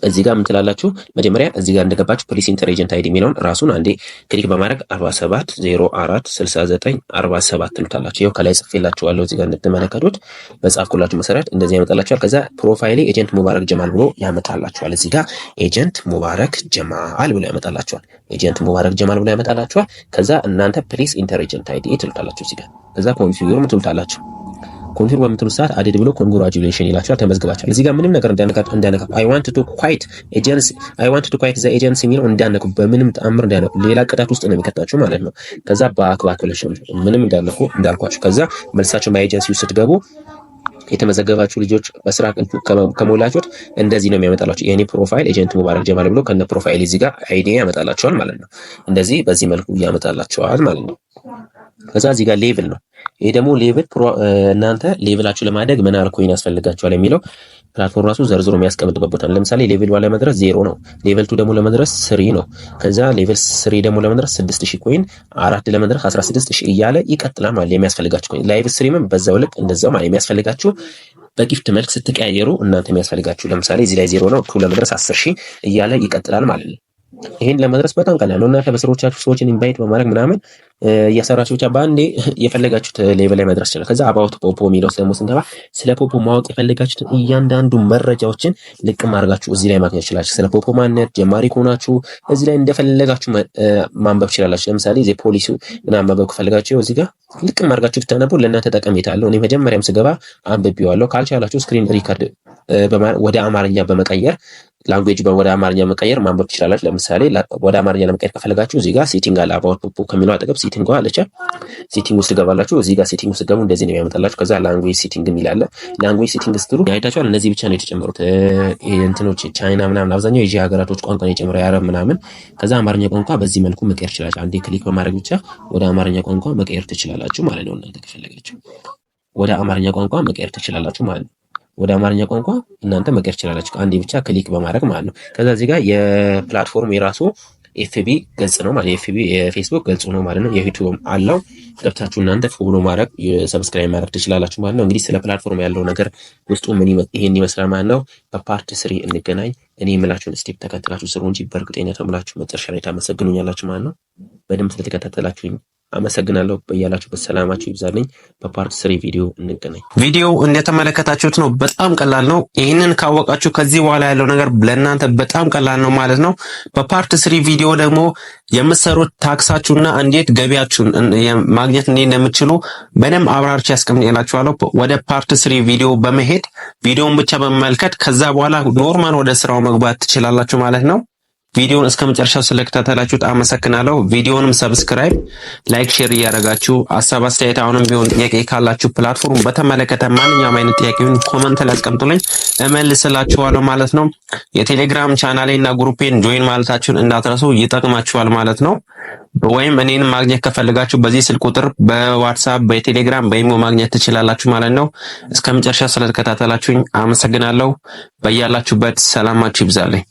እዚህ ጋር ምን ትላላችሁ? መጀመሪያ እዚህ ጋር እንደገባችሁ "please enter agent ID" የሚለውን ራሱን አንዴ click በማድረግ 47 04 69 47 ትሉታላችሁ። ይኸው ከላይ ጽፌላችኋለሁ። እዚህ ጋር እንደምትመለከቱት በጻፍኩላችሁ መሰረት እንደዚህ ያመጣላችኋል። ከዛ profile ኤ agent ሙባረክ ጀማል ብሎ ያመጣላችኋል። እዚህ ጋር agent ሙባረክ ጀማል ብሎ ያመጣላችኋል። Agent ሙባረክ ጀማል ብሎ ያመጣላችኋል። ከዛ እናንተ "please enter agent ID" ትሉታላችሁ እዚህ ጋር። ከዛ confirm ትሉታላችሁ። Confirm በምትሉ ሰዓት added ብሎ congratulation ይላችኋል። ተመዝግባችኋል። እዚህ ጋር ምንም ነገር እንዳነካ፣ "I want to quit agency፣ I want to quit the agency" የሚለው እንዳነኩ፣ በምንም ተአምር እንዳነኩ። ሌላ ቅጣት ውስጥ ነው የሚከታችሁ ማለት ነው። ከዛ back back ብለሽ ምንም እንዳነኩ እንዳልኳችሁ። ከዛ መልሳችሁ my agency ውስጥ ስትገቡ የተመዘገባችሁ ልጆች በስራ ከሞላችሁት እንደዚህ ነው የሚያመጣላችሁ። የኔ profile agent ሙባረክ ጀማል ብሎ ከነ profile እዚህ ጋር ID ያመጣላችኋል ማለት ነው። እንደዚህ በዚህ መልኩ ያመጣላችኋል ማለት ነው። ከዛ እዚህ ጋር level ነው። ይሄ ደግሞ level፣ እናንተ level ኣችሁ ለማደግ ምን ያህል coin ያስፈልጋችኋል የሚለው platform ራሱ ዘርዝሮ የሚያስቀምጥበት ቦታ ነው። ለምሳሌ level 1 ለመድረስ 0 ነው። Level 2 ደግሞ ለመድረስ 3 ነው። ከዛ level 3 ደግሞ ለመድረስ 6000 coin፣ 4 ለመድረስ 16,000 እያለ ይቀጥላል ማለት የሚያስፈልጋችሁ coin። Live stream ም በዛው ልክ እንደዛው ማለት የሚያስፈልጋችሁ በ gift መልክ ስትቀያየሩ እናንተ የሚያስፈልጋችሁ ለምሳሌ እዚህ ላይ 0 ነው፣ 2 ለመድረስ 10,000 እያለ ይቀጥላል ማለት ነው። ይሄን ለመድረስ በጣም ቀላል ነው። እናንተ በስሮቻችሁ ሰዎችን invite በማድረግ ምናምን እያሰራችሁ ብቻ በአንዴ የፈለጋችሁት level ላይ መድረስ ይችላል። ከዛ about ፖፖ የሚለው ደግሞ ስንገባ ስለ ፖፖ ማወቅ የፈለጋችሁትን እያንዳንዱ መረጃዎችን ልቅም አድርጋችሁ እዚህ ላይ ማግኘት ይችላችሁ። ስለ ፖፖ ማንነት ጀማሪ ከሆናችሁ እዚህ ላይ እንደፈለጋችሁ ማንበብ ትችላላችሁ። ለምሳሌ እዚህ ፖሊሲው ምናምን ማንበብ ከፈለጋችሁ እዚህ ጋር ልቅም አድርጋችሁ ብታነቡ ለእናንተ ጠቀሜታ አለው። እኔ መጀመሪያም ስገባ አንብቤዋለሁ። ካልቻላችሁ screen record ወደ አማርኛ በመቀየር፣ language ወደ አማርኛ መቀየር ማንበብ ትችላላችሁ። ለምሳሌ ወደ አማርኛ ለመቀየር ከፈለጋችሁ እዚህ ጋር setting አለ። About ፖፖ ከሚለው አጠገብ setting አለች። Setting ውስጥ ትገባላችሁ። እዚህ ጋር setting ውስጥ ገቡ፣ እንደዚህ ነው የሚያመጣላችሁ። ከዛ language setting የሚል አለ። Language setting ስትሉ አይታችኋል። እነዚህ ብቻ ነው የተጨመሩት። እንትኖች ቻይና ምናምን፣ አብዛኛው የኤዥያ ሀገራቶች ቋንቋ ነው የጨመረው፣ የአረብ ምናምን። ከዛ አማርኛ ቋንቋ በዚህ መልኩ መቀየር ትችላላችሁ። አንዴ click በማድረግ ብቻ ወደ አማርኛ ቋንቋ መቀየር ትችላላችሁ ማለት ነው። እናንተ ከፈለጋችሁ ወደ አማርኛ ቋንቋ መቀየር ትችላላችሁ ማለት ነው። ወደ አማርኛ ቋንቋ እናንተ መቀየር ትችላላችሁ። አንዴ ብቻ click በማድረግ ማለት ነው። ከዛ እዚህ ጋር የ platform የራሱ FB ገጽ ነው ማለት፣ FB የፌስቡክ ገጹ ነው ማለት ነው። የ YouTube አለው፣ ገብታችሁ እናንተ follow ማድረግ፣ subscribe ማድረግ ትችላላችሁ ማለት ነው። እንግዲህ ስለ platform ያለው ነገር ውስጡ ምን ይሄን ይመስላል ማለት ነው። በ part 3 እንገናኝ። እኔ የምላችሁን step ተከትላችሁ ስሩ እንጂ በእርግጠኝነት የምላችሁ መጨረሻ ላይ ታመሰግኑኛላችሁ ማለት ነው። በደንብ ስለተከታተላችሁኝ አመሰግናለሁ። በያላችሁበት ሰላማችሁ ይብዛልኝ። በ part 3 ቪዲዮ እንገናኝ። ቪዲዮ እንደተመለከታችሁት ነው። በጣም ቀላል ነው። ይህንን ካወቃችሁ ከዚህ በኋላ ያለው ነገር ለእናንተ በጣም ቀላል ነው ማለት ነው። በ part 3 ቪዲዮ ደግሞ የምትሰሩት task ኣችሁና እንዴት ገቢያችሁን ማግኘት እንዴት እንደምትችሉ በደንብ አብራርቼ ያስቀምጥላችኋለሁ። ወደ part 3 ቪዲዮ በመሄድ ቪዲዮውን ብቻ በመመልከት ከዛ በኋላ normal ወደ ስራው መግባት ትችላላችሁ ማለት ነው። ቪዲዮውን እስከ መጨረሻው ስለተከታተላችሁት አመሰግናለሁ። ቪዲዮውንም subscribe፣ like፣ share እያደረጋችሁ ሀሳብ አስተያየት፣ አሁንም ቢሆን ጥያቄ ካላችሁ platform በተመለከተ ማንኛውም አይነት ጥያቄውን comment ላይ አስቀምጡልኝ፣ እመልስላችኋለሁ ማለት ነው። የቴሌግራም ቻናሌ እና group ኤን join ማለታችሁን እንዳትረሱ፣ ይጠቅማችኋል ማለት ነው። ወይም እኔንም ማግኘት ከፈለጋችሁ በዚህ ስልክ ቁጥር በዋትሳፕ፣ በቴሌግራም፣ በኢሞ ማግኘት ትችላላችሁ ማለት ነው። እስከ መጨረሻ ስለተከታተላችሁኝ አመሰግናለሁ። በያላችሁበት ሰላማችሁ ይብዛልኝ።